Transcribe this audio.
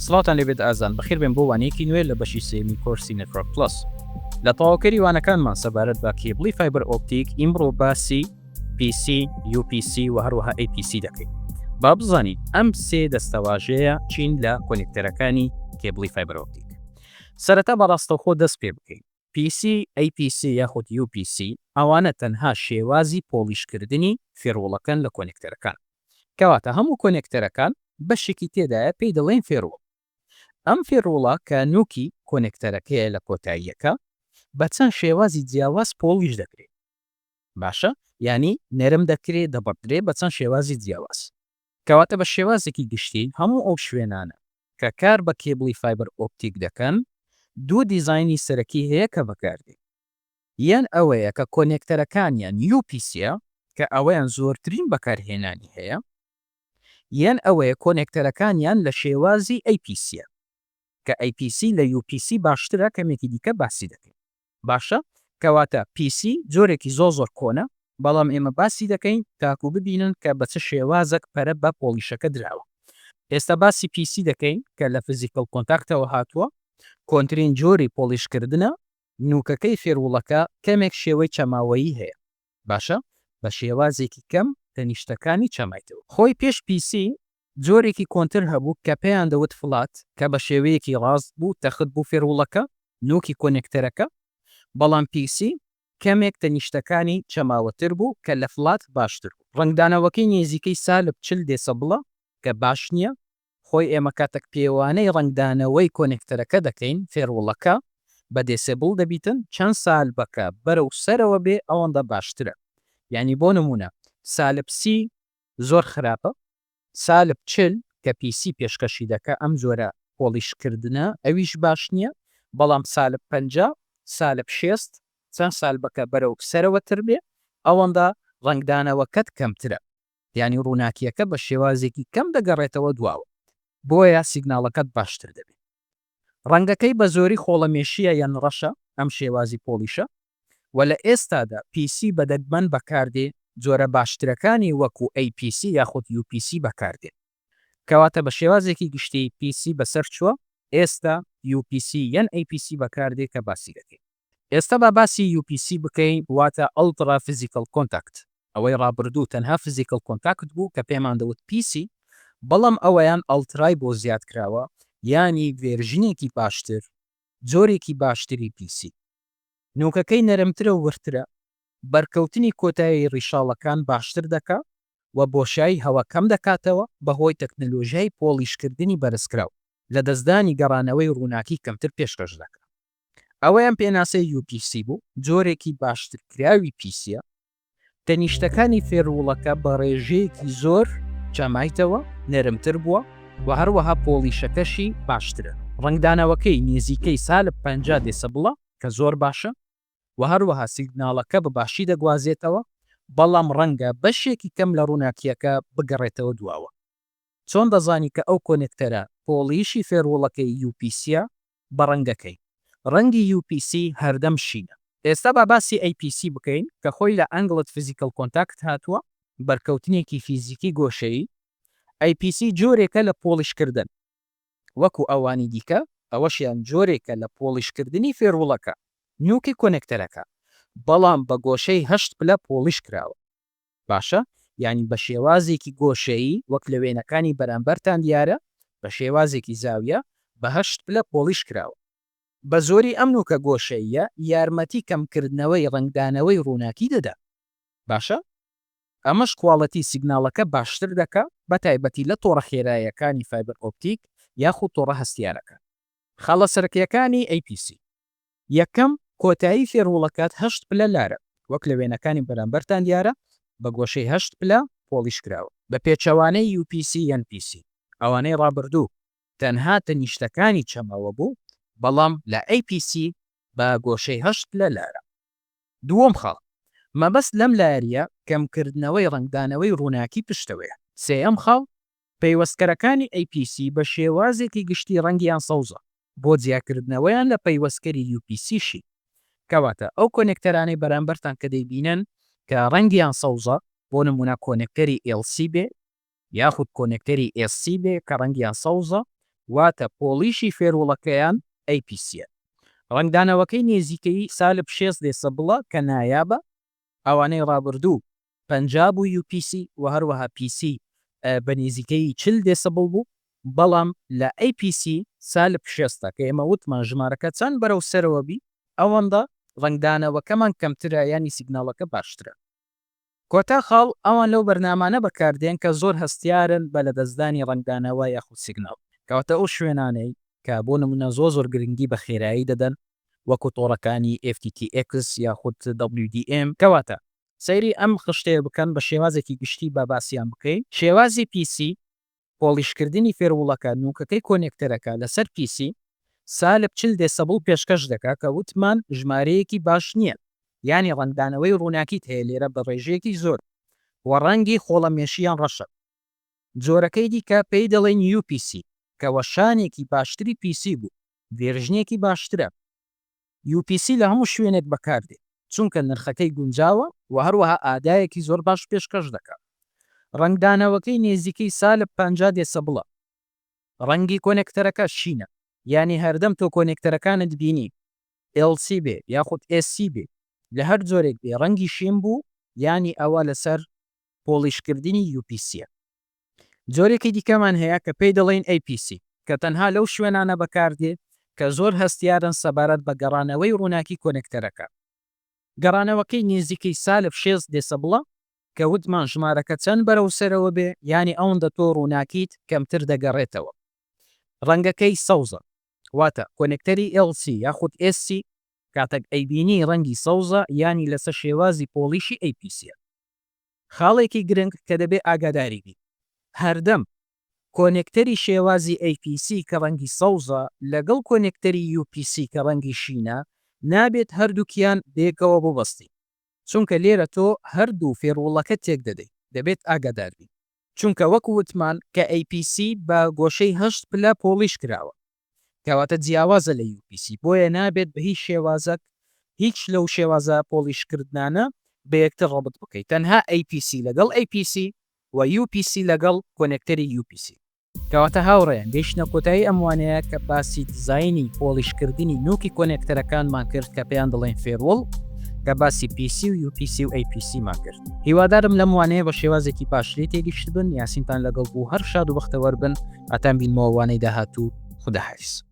سڵاوتان لێبێت ئازان بەخێربێن بۆ وانەیەکی نوێ لە بەشی سێیەمی کۆرسی Network Plus لە تەواوکەری وانەکانمان سەبارەت بە کێبڵی fiber optic ئیمڕۆ باسی PC، UPC و هەروەها APC دەکەین. با بزانین ئەم سێ دەستەواژەیە چین لە connector ەکانی کێبڵی fiber optic. سەرەتا با ڕاستەوخۆ دەست پێ بکەین. PC، APC یاخود UPC ئەوانە تەنها شێوازی polish کردنی ferrule ەکەن لە connector ەکان. کەواتە هەموو connector ەکان بەشێکی تێدایە پێی دەڵێین ferrule. ئەم ferrule ە کە نوکی connector ەکەیە لە کۆتاییەکە بە چەند شێوازی جیاواز polish دەکرێ. باشە یانی نەرم دەکرێ دەبڕدرێ بە چەند شێوازی جیاواز. کەواتە بە شێوازێکی گشتی هەموو ئەو شوێنانە کە کار بە کێبڵی fiber optic دەکەن دوو دیزاینی سەرەکی هەیە کە بەکاردێن. یان ئەوەیە کە connector ەکانیان UPC ە کە ئەوەیان زۆرترین بەکارهێنانی هەیە، یان ئەوەیە connector ەکانیان لە شێوازی APC ە کە APC لە UPC باشترە کەمێکی دیکە باسی دەکەین. باشە کەواتە PC جۆرێکی زۆر زۆر کۆنە بەڵام ئێمە باسی دەکەین تاکو ببینن کە بە چ شێوازەک پەرە بە polish ەکە دراوە. ئێستا باسی PC دەکەین کە لە physical contact ەوە هاتووە، کۆنترین جۆری polish کردنە، نوکەکەی ferrule ەکە کەمێک شێوەی چەماوەیی هەیە باشە بە شێوازێکی کەم تەنیشتەکانی چەمایتەوە. خۆی پێش PC جۆرێکی کۆنتر هەبوو کە پێیان دەوت flat کە بە شێوەیەکی ڕاست بوو تەخت بوو ferrule ەکە نوکی connector ەکە بەڵام PC کەمێک تەنیشتەکانی چەماوەتر بوو کە لە flat باشتر بوو. ڕەنگدانەوەکەی نێزیکەی سالب 40 دێسەبڵە کە باش نییە خۆی ئێمە کاتەک پێوانەی ڕەنگدانەوەی connector ەکە دەکەین ferrule ەکە بە دێسێبڵ دەبیتن چەند سالبەکە بەرەو سەرەوە بێ ئەوەندە باشترە یانی بۆ نمونە سالب 30 زۆر خراپە سالب 40 کە PC پێشکەشی دەکا ئەم جۆرە polish کردنە ئەویش باش نیە بەڵام سالب 50 سالب شێست چەند سالبەکە بەرەو سەرەوەتر بێ ئەوەندە ڕەنگدانەوەکەت کەمترە یانی ڕووناکییەکە بە شێوازێکی کەم دەگەڕێتەوە دواوە بۆیە سیگناڵەکەت باشتر دەبێت. ڕەنگەکەی بە زۆری خۆڵەمێشییە یان ڕەشە ئەم شێوازی polish ە و لە ئێستادا PC بە دەگمەن بەکاردێ جۆرە باشترەکانی وەکو APC یاخود UPC بەکاردێن. کەواتە بە شێوازێکی گشتی PC بەسەر چووە ئێستا UPC یان APC بەکاردێ کە باسی دەکەین. ئێستا با باسی UPC بکەین واتە Ultra Physical Contact ئەوەی ڕابردوو تەنها Physical Contact بوو کە پێمان دەوت PC بەڵام ئەوەیان Ultra ی بۆ زیاد کراوە یانی version ێکی باشتر جۆرێکی باشتری PC. نوکەکەی نەرمترە و وردترە، بەرکەوتنی کۆتایی ڕیشاڵەکان باشتر دەکا و بۆشایی هەوا کەم دەکاتەوە بەهۆی تەکنەلۆژیای polish کردنی بەرزکراو، لەدەستدانی گەڕانەوەی ڕووناکی کەمتر پێشکەش دەکا. ئەوەیان پێناسەی UPC بوو، جۆرێکی باشترکراوی PC یە، تەنیشتەکانی ferrule ەکە بە ڕێژەیەکی زۆر چەمایتەوە، نەرمتر بووە و هەروەها polish ەکەشی باشترە. ڕەنگدانەوەکەی نێزیکەی سالب 50 دێسەبڵە کە زۆر باشە و هەروەها سیگناڵەکە بە باشی دەگوازێتەوە، بەڵام ڕەنگە بەشێکی کەم لە ڕووناکییەکە بگەڕێتەوە دواوە. چۆن دەزانی کە ئەو connector ە polish ی ferrule ەکەی UPC یە؟ بە ڕەنگەکەی. ڕەنگی UPC هەردەم شینە. ئێستا با باسی APC بکەین کە خۆی لە Angled Physical Contact هاتووە، بەرکەوتنێکی فیزیکی گۆشەیی. APC جۆرێکە لە polish کردن. وەکو ئەوانی دیکە، ئەوەشیان جۆرێکە لە polish کردنی ferrule ەکە، نوکی connector ەکە، بەڵام بە گۆشەی هەشت پلە polish کراوە. باشە یانی بە شێوازێکی گۆشەیی وەک لە وێنەکانی بەرامبەرتان دیارە بە شێوازێکی زاویە بە هەشت پلە polish کراوە. بە زۆری ئەم نوکە گۆشەییە یارمەتی کەمکردنەوەی ڕەنگدانەوەی ڕووناکی دەدا. باشە ئەمەش quality سیگناڵەکە باشتر دەکا بە تایبەتی لە تۆڕە خێرایەکانی fiber optic یاخود تۆڕە هەستیارەکان. خاڵە سەرەکیەکانی APC. یەکەم، کۆتایی ferrule ەکەت هەشت پلە لارە، وەک لە وێنەکانی بەرامبەرتان دیارە، بە گۆشەی هەشت پلە polish کراوە. بە پێچەوانەی UPC یان PC، ئەوانەی ڕابردوو تەنها تەنیشتەکانی چەماوە بوو، بەڵام لە APC بە گۆشەی هەشت پلە لارە. دووەم خاڵ، مەبەست لەم لارییە کەمکردنەوەی ڕەنگدانەوەی ڕووناکی پشتەوەیە. سێیەم خاڵ، پەیوەستکەرەکانی APC بە شێوازێکی گشتی ڕەنگیان سەوزە، بۆ جیاکردنەوەیان لە پەیوەستکەری UPC شین. کەواتە ئەو connector انەی بەرامبەرتان کە دەیبینن کە ڕەنگیان سەوزە، بۆ نموونە connector ی LC بێ یاخود connector ی SC بێ کە ڕەنگیان سەوزە، واتە polish ی ferrule ەکەیان APC یە. ڕەنگدانەوەکەی نێزیکەی سالب 60 دێسەبڵە کە نایابە، ئەوانەی ڕابردوو 50 بوو UPC و هەروەها PC بە نێزیکەی 40 دێسەبڵ بوو، بەڵام لە APC سالب شێستە کە ئێمە وتمان ژمارەکە چەند بەرەو سەرەوە بی ئەوەندە ڕەنگدانەوەکەمان کەمترە یانی سیگناڵەکە باشترە. کۆتا خاڵ، ئەوان لەو بەرنامانە بەکاردێن کە زۆر هەستیارن بە لەدەستدانی ڕەنگدانەوە یاخود سیگناڵ. کەواتە ئەو شوێنانەی کە بۆ نمونە زۆر زۆر گرنگی بە خێرایی دەدەن وەکو تۆڕەکانی FTTX یاخود WDM. کەواتە سەیری ئەم خشتەیە بکەن بە شێوازێکی گشتی با باسیان بکەین. شێوازی PC polish کردنی ferrule ەکە نوکەکەی connector ەکە لەسەر PC سالب 40 دێسەبڵ پێشکەش دەکا کە وتمان ژمارەیەکی باش نییە یانی ڕەنگدانەوەی ڕووناکیت هەیە لێرە بە ڕێژەیەکی زۆر و ڕەنگی خۆڵەمێشیان ڕەشە. جۆرەکەی دیکە پێی دەڵێن UPC کە وەشانێکی باشتری PC بوو version ێکی باشترە. UPC لە هەموو شوێنێک بەکاردێت چونکە نرخەکەی گونجاوە و هەروەها ئادایەکی زۆر باش پێشکەش دەکات. ڕەنگدانەوەکەی نێزیکەی سالب 50 دێسەبڵە. ڕەنگی connector ەکە شینە یانی هەردەم تۆ connector ەکانت بینی LC بێ یاخود SC بێ لە هەر جۆرێک بێ ڕەنگی شین بوو یانی ئەوە لەسەر polish کردنی UPC یە. جۆرێکی دیکەمان هەیە کە پێی دەڵێین APC کە تەنها لەو شوێنانە بەکاردێ کە زۆر هەستیارن سەبارەت بە گەڕانەوەی ڕووناکی connector ەکە. گەڕانەوەکەی نێزیکەی سالب 60 دێسەبڵە کە وتمان ژمارەکە چەند بەرەو سەرەوە بێ یانی ئەوەندە تۆ ڕووناکیت کەمتر دەگەڕێتەوە. ڕەنگەکەی سەوزە. واتە connector ی LC یاخود SC کاتەک ئەیبینی ڕەنگی سەوزە یانی لەسەر شێوازی polish ی APC یە. خاڵێکی گرنگ کە دەبێ ئاگاداری بی هەردەم connector ی شێوازی APC کە ڕەنگی سەوزە لەگەڵ connector ی UPC کە ڕەنگی شینە نابێت هەردووکیان بێکەوە ببەستی چونکە لێرە تۆ هەردوو ferrule ەکە تێک دەدەی دەبێت ئاگادار بی. چونکە وەکو وتمان کە APC بە گۆشەی هەشت پلە polish کراوە کەواتە جیاوازە لە UPC بۆیە نابێت بە هیچ شێوازەک هیچ لەو شێوازە polish کردنانە بە یەکتر ڕەبت بکەیت تەنها APC لەگەڵ APC و UPC لەگەڵ connector ی UPC. کەواتە هاوڕێیان گەیشتنە کۆتایی ئەم وانەیە کە باسی دیزاینی polish کردنی نوکی connector ەکانمان کرد کە پێیان دەڵێن ferrule کە باسی PC و UPC و APC مان کرد. هیوادارم لەم وانەیە بە شێوازێکی باش لێی تێگەیشتبن یاسینتان لەگەڵ بوو هەر شاد و بەختەوەر بن ئەتان بینمەوە وانەی داهاتوو خودا حافیز.